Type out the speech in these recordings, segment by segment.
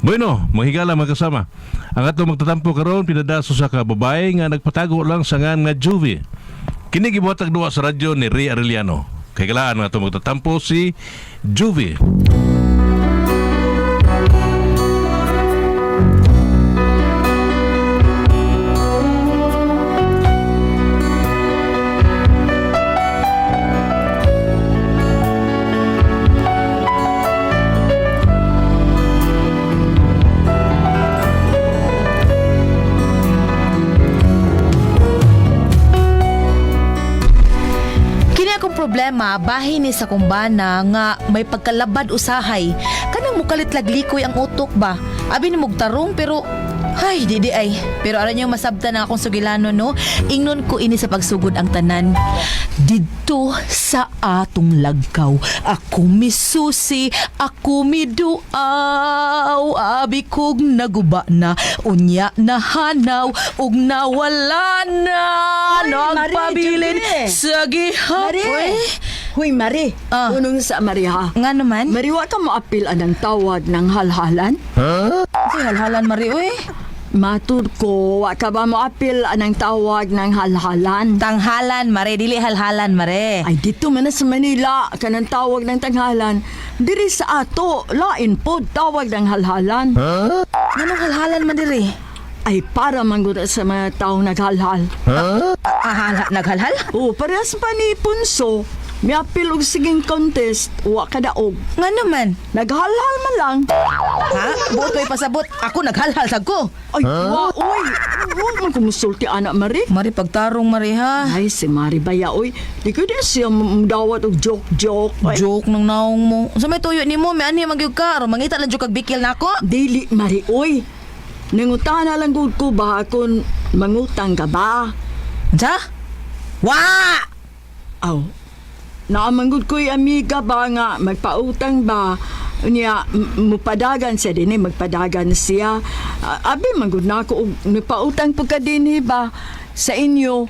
Bueno, manghigala mga kasama. Ang atong magtatampo karon pinada sa usa ka babae nga nagpatago lang sa ngan nga Juvie. Kini gibuhatag duwa sa radyo ni Ray Arellano. Kay galaan nga atong magtatampo si Juvie. Kini akong problema bahin ni sa kumbana nga may pagkalabad usahay. Kanang mukalit laglikoy ang utok ba? Abi ni mugtarong pero ay, di di ay. Pero aran niyo masabtan ang akong sugilano no. Ingnon ko ini sa pagsugod ang tanan. Didto sa atong lagkaw, ako misusi, ako miduaw, abi kog naguba na, unya nahanaw, ug nawala na, Uy, Marie, nagpabilin Juby. sa gihapon. Mari! Huy, Mari. Ah. Unong sa Mari, ha? Nga naman? Mari, wa ka moapil anang tawag ng halhalan? Ay, halhalan, Mari, uy. Matud ko, wa ka ba moapil anang tawag ng halhalan? Tanghalan, Mari. Dili halhalan, Mari. Ay, dito man na sa Manila, kanang tawag ng tanghalan. Diri sa ato, lain po tawag ng halhalan. Nganong halhalan man diri? Ay, para manggod sa mga taong naghalhal. Ah, naghalhal? Oo, parehas pa ni Punso. Miapil og siging contest, wa ka daog. Nga naman? Naghalhal man lang. Ha? Buot ko ipasabot. Ako naghalhal sag ko. Ay, wa, oy. Wa man kumusulti anak Mari. Mari, pagtarong, Mari, ha? Ay, si Mari Baya, oy. Di ko din siya dawat og joke-joke. Ay, Joke ng naong mo. Sa may tuyo ni mo, may ani magyug ka. Aron mangita lang jud kag bikil nako. Dili, Mari, oy. Nangutana lang gud ko ba kung mangutang ka ba? Unsa? Wa! Aw, naamanggod ko'y amiga ba nga, magpautang ba? Niya, mupadagan siya din eh, magpadagan siya. Ah, abi, manggod na ako, og nagpautang po ka din eh ba sa inyo.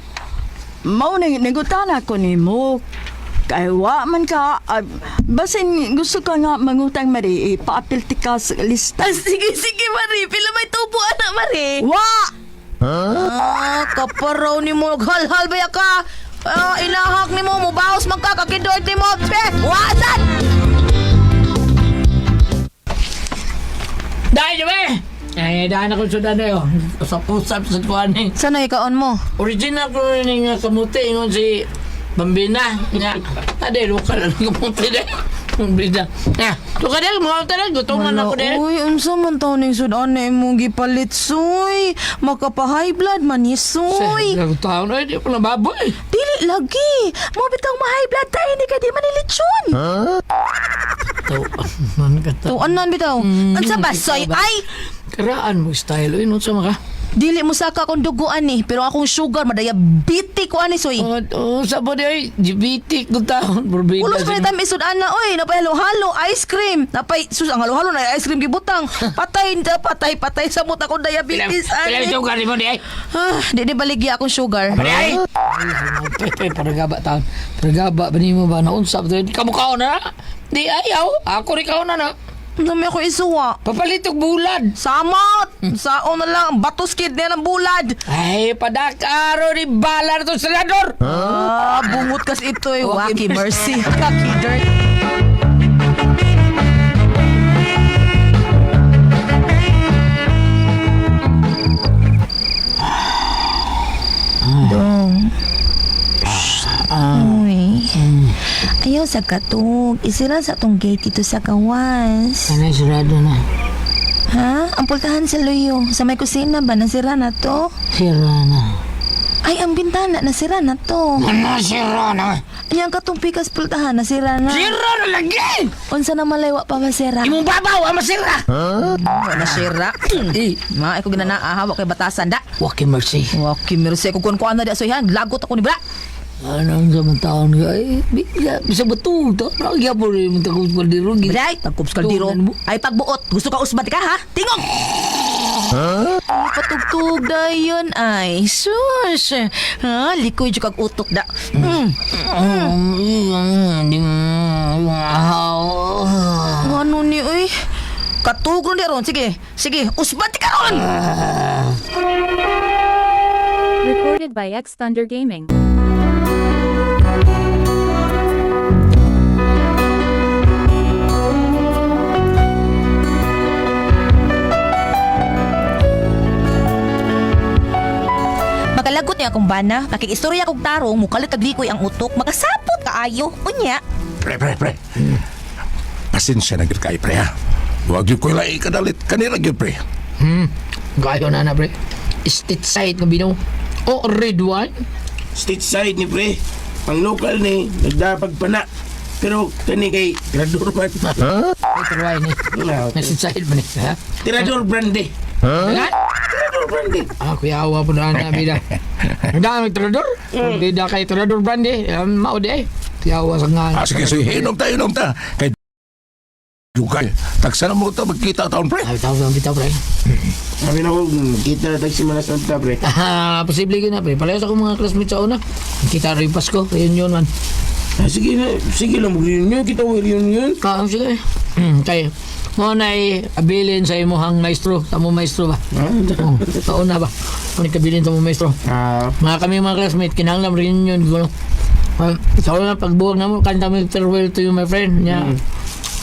Mao nang nangutana ko nimo. Kay wa man ka, basin gusto ka nga mangutang Mari, ipaapil ti ka sa lista. Ah, sige, sige, Mari. Pila may tubo, anak, Mari. Wa! Ah, kaparaw ni mo. Halhal ba ya ka? Ah, inahak ni mo. Mubaos magkakakidoy ni mo. Be, wasan! Dahil ba? Ay, dahil ako sa danay oh. Usap-usap sa kuan eh. Sana ikaon mo? Original ko rin nga kamuti ingon si Bambina. Nga, ade lokal ang kamuti de. Bambina. Na, to ka del mo talaga gutom man ako del. Uy, unsa man taon ning sudan na imong gipalit, soy. Makapa-high blood man ni, soy. Sa taon ay di pa na baboy. Dili lagi. Mo bitang ma-high blood tayo ni kay di man ni lechon. To, man ka to. Tuanan bitaw. Unsa ba, soy? Ay! Karaan mo style oy nun sa maka. Dili mo saka akong duguan ni, pero akong sugar madayabetic ko ani, soy. Oh, oh sa po di ay diabetic ko taon. Burbida. Ulos pa ni time isud ana oy, napay halo-halo, ice cream. Napay sus ang halo-halo na ice cream gibutang. Patay ta patay patay sa mot akong diabetes Pila ani. ito ka mo di ay. Ah, di baligya akong sugar. Di ay. Pepe paragaba taon. Paragaba ba nimo ba naunsa ba kamukaon na? Di ayaw, ako rin kaon na na. Dami ako isuwa. Papalitog bulad. Samot! Sao na lang, batos kid niya ng bulad. Ay, padakaro ni balar to senador. Ah, bungot kas ito eh. Wacky Wacky mercy. Kaki dirt. Dong. Uy. Ayaw sa katog. Isira sa tong gate dito sa kawas. Ano sirado na? Ha? Ang pultahan sa luyo. Sa may kusina ba? Nasira na to? Sira na. Ay, ang bintana. Nasira na to. Ano sira na? Yang katong pikas pultahan. Nasira na. Sira na lagi! Unsa na malaywa pa masira? Imong babaw ang masira! Wa nasira. Eh, Ma, ako ginana aha, wa kay batasan da. Waki mercy. Wa kay mercy ko kun kuan na di asoy han. Lagot ako ni bra. Ano ang sa taon ka? Eh, bisa betul to. Nagya po rin mo takot kaldero. Bray, tagkubs kaldero. Tunan mo. Ay pagbuot, gusto ka usbat ka ha? Tingog. Huh? Patugtug dayon ay sus. Ha, likoy jud kag utok da. Mm. Ano ni oy? Katugron di ron. Sige, sige, usban ti karon. Recorded by X Thunder Gaming. Makalagot niya akong bana, makikistorya kog tarong, mukalit taglikoy ang utok, makasapot kaayo. Unya, Pre, pre, pre. Pasensya na gyud kay pre ha. Wag gyud ko lahi kadalit kanila gyud pre. Gayo na na pre. State side nga bino. O red wine. State side ni pre. Ang local ni, nagdapag pa na. Pero kani kay Tirador man. Red wine ni. Nasa side man ni. Ha? Tirador brandy. Ha? Tirador brandy. Ah, kuya awa po na na bida. Ang dami tirador. Hindi da kay tirador brandy. Mao di ay. Kuya awa sa nga. Ah, sige, sige, inom ta, inom ta. Kay dugay. Tagsa na mo ta magkita taon pre. Ay, bitaw, bitaw, pre. Sabi na ko, kita na tag si Manas ta pre. Ah, posible yun na, pre. Parehas ako mga classmates sa una. Kita rin yung Pasko. Reunion man. Ah, sige na, sige lang, mag-reunion. Kita ko reunion. Ah, sige. Kay, mo na abilin sa imuhang maestro. Sa mo maestro ba? Oh, sa una ba? Mo ni kabilin sa mo maestro. Ah, Mga kami mga classmate, kinahanglan reunion ko. Ah, sa una pagbuwag na mo, kanta mo farewell to you my friend. Nya.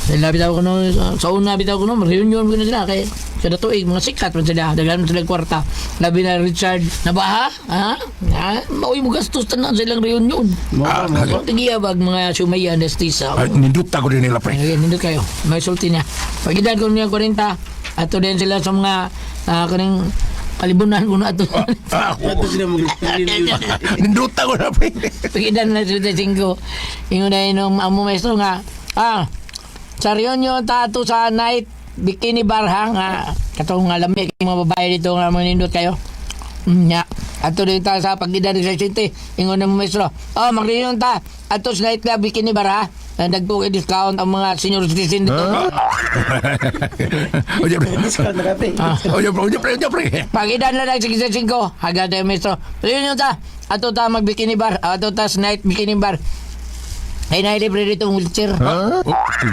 Sila bitaw ko no, sa una bitaw ko no, reunion ko na sila kay sa datuig mga sikat man sila, daghan man sila kwarta. Labi na Richard Nabaha, ha? Ha? Maoy mo gastos tanan sa ilang reunion. Ah, Kung tigiya bag mga sumaya nestisa. Ay, nindot ta ko din nila pre. Ay, nindot kayo. May sulti niya. Pag edad ko niya 40, ato din sila sa mga kaning kalibunan ko na ato. Ah, ato sila mag-reunion. nindot ta ko na pre. Pag edad na 35, ingon na yun amo maestro nga, sa reunion ta ato sa night bikini bar ha, nga katong nga lami kay mga babae dito nga mga nindot kayo. Nya. Ato din ta sa pag-edad sa 60, ingon na mo maestro. Oh, mag-reunion ta ato sa night club bikini bar ha. Nagpo discount ang mga senior citizen dito. Oye pre. Discount na ka pre. Oye pre, oye pre, oye pre. Pag edad na lang 65, hagad tayo maestro. Reunion ta. Ato ta mag bikini bar, ato ta sa night bikini bar. Ay na libre dito ang wheelchair. Oh,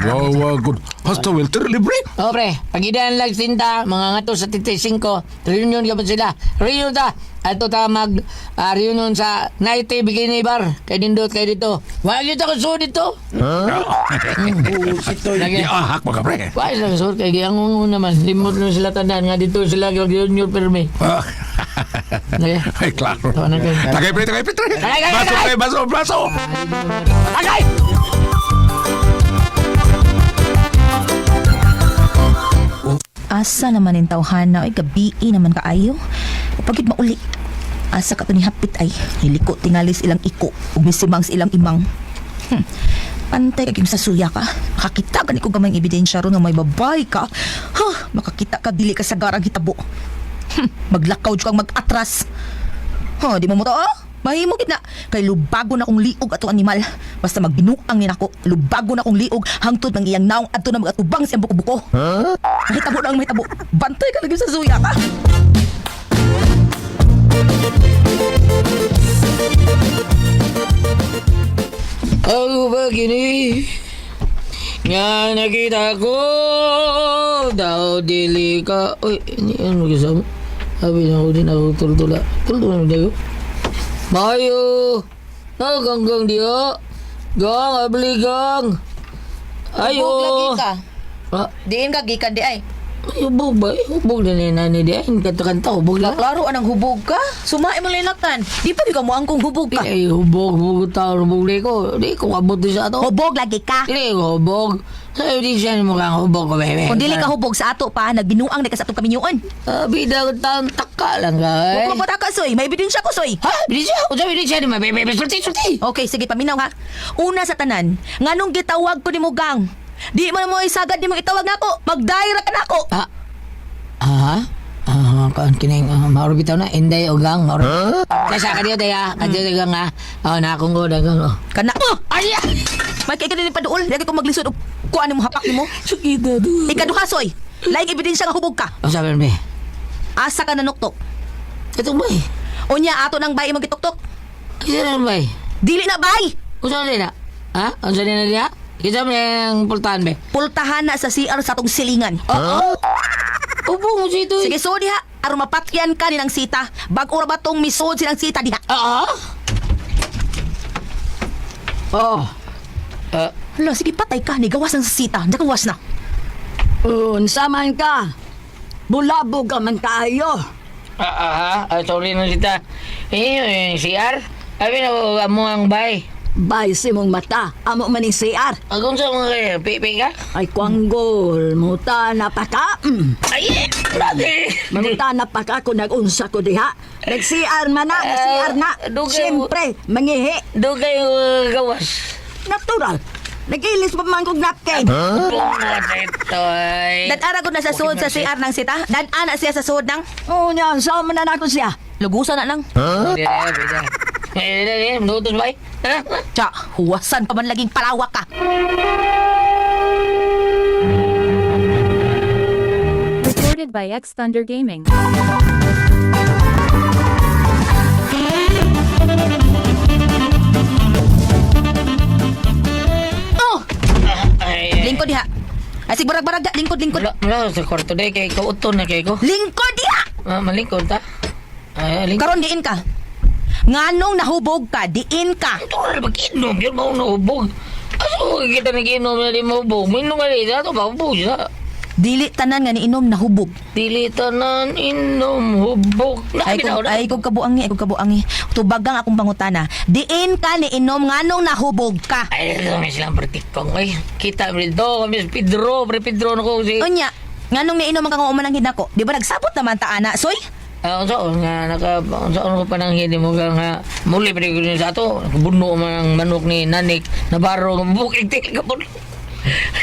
wow, wow, good. Hasta welter libre. O pre, pag edad lang sinta, mga ngato sa 35, reunion ka pa sila. Reunion ta. Ato ta mag reunion sa night bikini bar. Kay nindot kay dito. Wag dito ko sud dito. Oo, si Toy. Lagi. Di ahak mga pre. Wag sila sud kay giangon naman. Limot na sila tanan nga dito sila reunion permi. Ah, Lagi. Ay, klaro. Tawa na kayo. Tagay pre, tagay pre, tagay. Tagay, tagay, Baso tagay. pre, baso, baso. Agay! Asa naman yung tawhana, ay gabii naman kaayo. Pagid mauli. Asa ka to ni hapit ay niliko tingalis ilang iko ug misimang sa ilang imang. Pantay kag sa suya ka. Makakita gani ko gamay ebidensya ron nga may babay ka. Huh, makakita ka dili ka sa garang hitabo. Maglakaw jud kang mag-atras. Ha, di mo mo to, oh? Mahimo gid na. Kay lubago na kong liog ato animal. Basta magbinuang ni nako, lubago na kong liog hangtod ng iyang naong adto na magatubang siyang buko-buko. Huh? Mahitabo na ang mahitabo. Bantay ka lagi sa suya ka. Ako ba kini nga nakita ko daw dili ka. Uy, ini ano kasama? Sabi na ako din ako tultula. Tultula na tayo. Mayo! Naganggang diya. Gang, abli gang. Ayo. Hubog lagi ka. Ah, Diin ka gikan di ay. ay, hubog ba? Eh, Hubog na ni nani di ay. Kanta-kanta, hubog lang. Klaro anang hubog ka. Sumae mo linaktan. Di pa di ka mo angkong hubog ka. Ay, hubog, hubog tao, hubog di ko. Di ko kabot di sa ato. Hubog lagi ka. Di ko hubog. Sa di siya mo kang hubog ko, bebe. Kung dili ka hubog sa ato pa, nagbinuang na ka sa atong kaminyuon. Ah, bida ko taon, taka lang ka, eh. Huwag mo pataka, soy. May ebidensya ko, soy. Ha? Bida siya? Unsa bida siya ni ma, bebe, sulti, sulti. Okay, sige, paminaw ha. Una sa tanan, nganong gitawag ko ni mo gang? Di mo na mo isagad ni mo itawag nako. Magdayra ka nako. Ah, ah, ah, kaan kining mauro bitaw na, inday o gang, mauro. Kaysa kadiyo daya, kadiyo gang ah. Oh, na akong go, dagang oh. Kana. Oh, Ay! may kay ka paduol. Lagi ko maglisod og kuan mo hapak nimo. Sakita do. Ikaduha, soy. Laing ebidensya nga hubog ka. Oh, sabi mo, Asa ka nanuktok. ito ba eh? Unya ato nang bay imong gituktok. Isa na ba eh? Dili na bay. Unsa na na? Ha? Unsa na na? Kinsa man ang pultahan be? Pultahan na sa CR sa atong silingan. Oo. Ubo mo siya ito. Sige, so diha. Aron mapatyan ka ni ng sita. Bag-o ra ba tong misod silang sita diha? Oo. Oh. Hala, sige patay ka. Nigawas ng sita. Nagawas na. Unsa man ka? Bulabog ka man kaayo. Ah, ah, ha? Ah, sorry na sita. Eh, yung CR. Abi na amo ang bay. Bay sa imong mata, amo man ning CR. Agong sa mga kayo, pipi ka? Ay kwanggol, muta na pa ka. Ay, grabe. Muta na pa ka kung nag-unsa ko diha. Nag-CR man na, nag-CR na. Dugay- Siyempre, mangihi. Doon kayo gawas. Natural. Nag-ilis pa man kong napkin. Bungot ito ay. Dan-ara gud na sa suod sa CR ng sita. Dan-ana siya sa suod ng Oo niya, sama na nako siya. lugusan na lang. Huh? Eh, eh, eh, nutos ba? Ha? Tsa, huwasan pa man laging palawak ka. Recorded by X Thunder Gaming. Oh, Ay, ay. lingkod diha. Ay sig barag-barag diha. Lingkod, lingkod. Wala, wala sa kwarto day kay kauton na kay ko. Lingkod diha. Ah, malingkod ta. Ay, lingkod. Karon diin ka. Nganong nahubog ka, diin ka. Tural ba kinom yun mo nahubog? Asa ko kita naginom na di mahubog? Minom ka rin, ato ba hubog siya? Dili tanan nga niinom nahubog. Dili tanan inom hubog. Ay kung ay kung kabuangi, ay kung kabuangi. Tubagang akong pangutana. Diin ka niinom nganong nahubog ka. Ay, kami silang pertikong. Ay, kita mo dito, kami si Pedro, pre Pedro na ko si... Unya, nganong niinom ang kanguman ng hinako? Di ba nagsabot naman ta ana, soy? Ah, unsa nga naka unsa ko pananghin mo ka nga muli pa ko sa ato buno man ang manok ni Nanik Navarro nga bukig ti kapuno.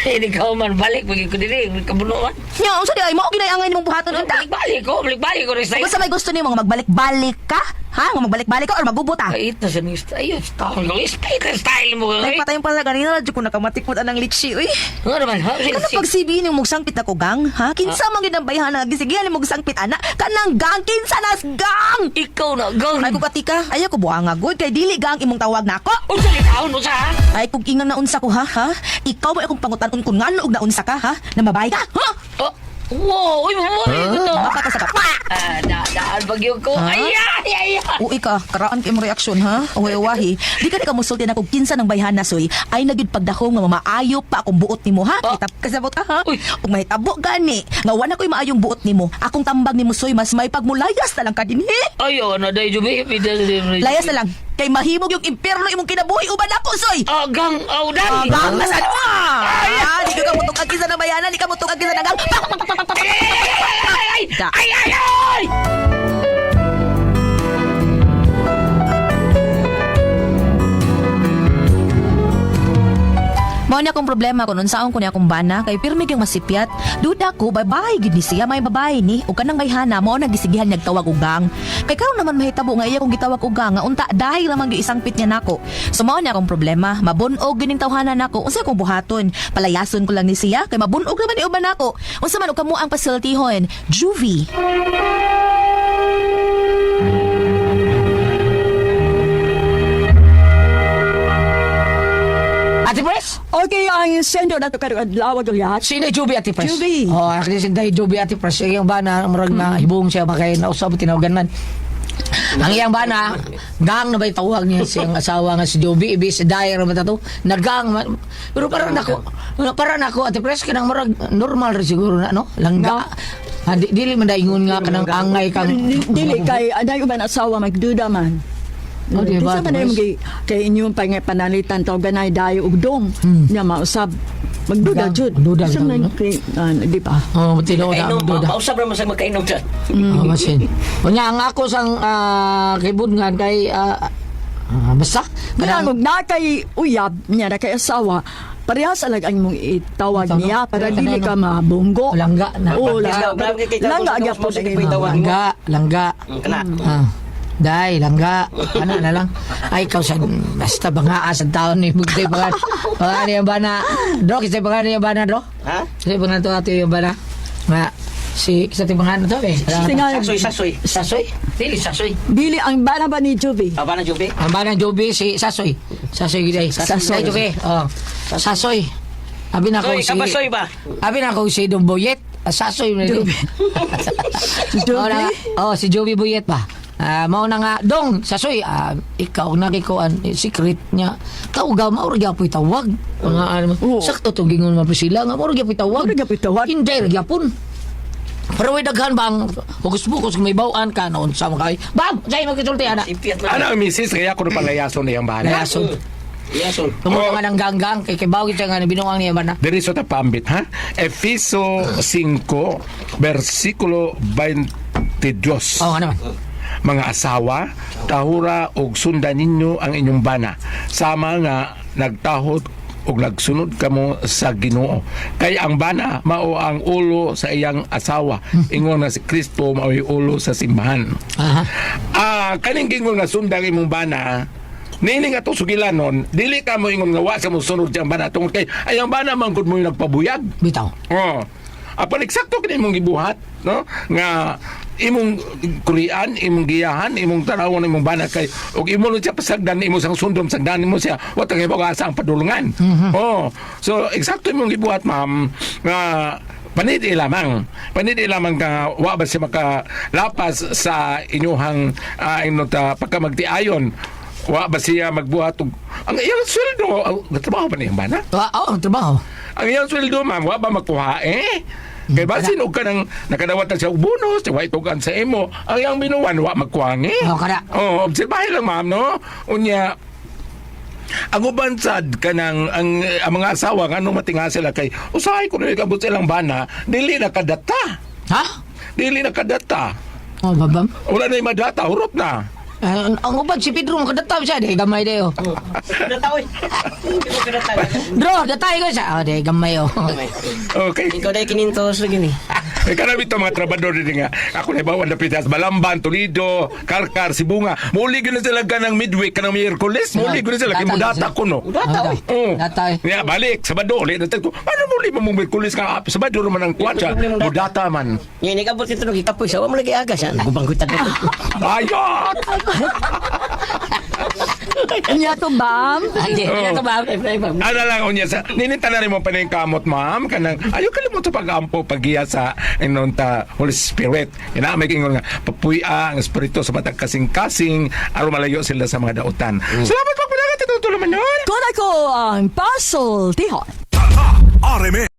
Hindi ka man balik pag ko dili kabuno man. Nya, unsa di ay mao ginay angay nimong buhaton unta? Balik balik ko, balik balik ko rin Kung sa may gusto nimo nga magbalik-balik ka, ha? Nga magbalik-balik ka or magubot ah? Ay, ito sa ning style, style, style, style mo Ay, ka. patayon pa sa ganina, radyo ko nakamatikot anang litchi, uy. Nga naman, ha? Ano pag CB ni mong sangpit ako gang, ha? Kinsa man gyud ang bayhana gisigihan ni mong sangpit ana? Kanang gang kinsa nas gang? Ikaw na, gang. Ay ko katika, ayaw ko buanga gud kay dili gang imong tawag nako. Unsa ni taon unsa ha? Ay kung ingang naunsa ko ha, ha? Ikaw ba akong pangutan-on kung ngano og naunsa ka ha? Namabay ka, ha? Oh, wow, uy, uy, ito. Maka ka sa ka. Ah, da, daan bagyo ko. Ay, ay, ay, ay. Uy ka, karaan kay imong reaksyon ha? Uy, wahi. Di ka ni ka musulti na kung kinsa ng bayhana soy ay nagyud pagdahom nga mamaayo pa akong buot nimo ha. Oh. Kita kasabot ka ha. Uy. Ug mahitabo gani nga wala ko'y maayong buot nimo. Akong tambag nimo soy mas may pagmulayas na lang ka dinhi. Ayaw na day jubi, pida sa Layas na lang kay mahimog yung impyerno imong kinabuhi uban ako soy. Ah, gang, aw, Ah, day. gang na sad. Ah, di ka mutungag kinsa ng bayhana, di ka mutungag kinsa ng gang. Pak, pak, pak, pak, pak, pak. Ay, ay, ay, Da. ay, ay, ay! Mao ni akong problema kung unsaon ko ni akong bana kay pirmi gyud masipyat. Duda ko babae gid ni siya may babae ni ug kanang bayhana mao nagisigihan niya tawag og gang. Kay karon naman mahitabo nga iya kong gitawag og gang nga unta dahil lamang gyud isangpit niya nako. So mao ni akong problema, mabunog gyud ning tawhana nako. Unsa akong buhaton? Palayason ko lang ni siya kay mabunog naman ni uban nako. Unsa man og kamo ang pasiltihon? Juvie. Ate Pres? Okay, ang sendo na to karong adlaw gyud. Sino yung Juby Ate Pres? Juby. Oh, actually, si Day Juby Ate Pres. Iyang bana, murag na hibong siya ba kay nausap tinawagan man. Ang iyang bana, gang na ba'y tawag niya siyang asawa nga si Joby, ibis si Dyer ba to? Nagang man. Pero parang nako Ate Pres kanang murag normal ra siguro na no? Langga. Ah, dili man daingon nga kanang angay kang Dili kay anay uban asawa magduda man. Oh, di ba, Kinsa man Ate ay Pres? kay inyong panalitan tawag ganay dayo og dong nya mausab magduda Gang, jud. duda Kinsa bitaw, man no? kay ah, di ba? Oh, tinuod na Kainom, duda. mausap naman sa magkainom dyan. Oh, masin. Unya ang ako sang kibudngan kay basta Kanang og na kay uyab niya na kay asawa, parehas alag ang imong itawag Itawag, niya para no? dili ka mabunggo. Langga na. Oo, langga. Grabe kay Langga tawag, gyapon sa ang itawag. imong. Langga, langga. Kana. Ah. Day, langga. Ano na lang. Ay, ikaw sa, basta bangaa sa taon ni Bugtay Pangan. Pangan yung bana. Dro, kasi pangan yung bana, Dro. Ha? Kasi pangan to ate yung bana. Nga, Si sa timbangan to eh. Singa- Sasoy, sasoy. Sasoy? Dili sasoy. Dili ang bana ba ni Juby? Aba na, Jubi. Ang banang Joby si Sasoy. Sasoy gid ay. Sasoy. Ay, Joby. Oh. Sasoy. Abi na ko Soy, si kabasoy ba? Abi na ko si Don Boyet. Ah, Sasoy na Joby. Oh, na, oh, si Joby Boyet ba? Ah, mao na nga dong Sasoy, ah, ikaw nakikuan eh, secret niya. Tawga mao ra gyapon tawag. Mga ano, Oo. sakto to gingon man sila nga mao ra gyapon tawag. Mao ra gyapon tawag. Hindi ra gyapon. Pero way daghan bang hugus-bukus kung may bawaan ka noon sa mga kay. Bam, say magkisulti ana. Ipiat na. Ano ang misis kaya ko na palayason na iyang bana. Layason. Yason. Tungod nga ng ganggang kay kay bawit siya nga binuang niya ba na. Diri sa tapambit ha. Efeso 5 versikulo 22. Oh, ano man. Mga asawa, tahura og sundan ninyo ang inyong bana. Sama nga nagtahod og nagsunod kamo sa Ginoo. Kay ang bana mao ang ulo sa iyang asawa. Ingon na si Kristo mao'y ulo sa simbahan. Aha. Ah, kaning gingon nga sundang imong bana, nini nga to sugilanon, dili ka mo ingon nga wa sa mo sunod sa bana tungod kay ay ang bana man gud mo yung nagpabuyag. Bitaw. Oh. Apan eksakto kini imong gibuhat, no? Nga imong kurian, imong giyahan, imong tanawon imong bana kay ug imo lang siya pasagdan imo sang sundom sagdan nimo siya wa ta kay asa ang padulungan. Oh. So eksakto imong gibuhat, ma'am, nga panidi lamang. Panidi lamang ka wa ba siya makalapas sa inyuhang uh, ta pagkamagtiayon. Wa ba siya magbuhat og ang iyang sweldo, ang trabaho ba niyang bana? Ah, oh, ang trabaho. Ang iyang sweldo, ma'am, wa ba makuha eh? Kay basin og kanang nakadawat na siya og bonus, wa itugan sa imo. Ang iyang binuwan wa makuha eh. Oh, kada. Oh, obserbahin lang ma'am, no? Unya, ang uban sad kanang ang mga asawa ngano matinga sila kay usahay kuno ikabot silang bana dili na kadata, Ha? dili na kadata, Oh, babam. wala na yung madata, hurot na. Ah, ang uban si Pedro makadataw siya di gamay dayo. Kadataw eh. Hindi mo kadataw. Bro, datay ko siya. Oh, di gamay oh. Okay. Ikaw dahil kinintos lagi ni. Eh, kanami ito mga trabador din nga. Ako na ibawan na pitas. Balamban, Toledo, Karkar, Sibunga. Muli gud na sila kanang midweek, kanang Miyerkules. Muli gud na sila. Kay mudata ko, no? Mudata, oy. Oo. Data, eh. Ya, balik. Sabado, ulit. Natin ko, ano muli mo mong Miyerkules ka? Ah, Sabado naman ang kwatsa. Mudata man. Ngayon, ikabot ito nung ikapoy sa mo lagi aga siya. Gubang kutan ko. Ayot! Unya to, bam. Hindi, ano to ba? Ano lang unya sa ninita na rin mo pa yung kamot ma'am kanang ayo kalimot sa pag-ampo paggiya sa inon ta Holy Spirit ina may ingon nga papuya ang espiritu sa matag kasing-kasing aron malayo sila sa mga dautan. Salamat pagpadagat ito naman yun. Kuna ko ang puzzle, tihon. RMN.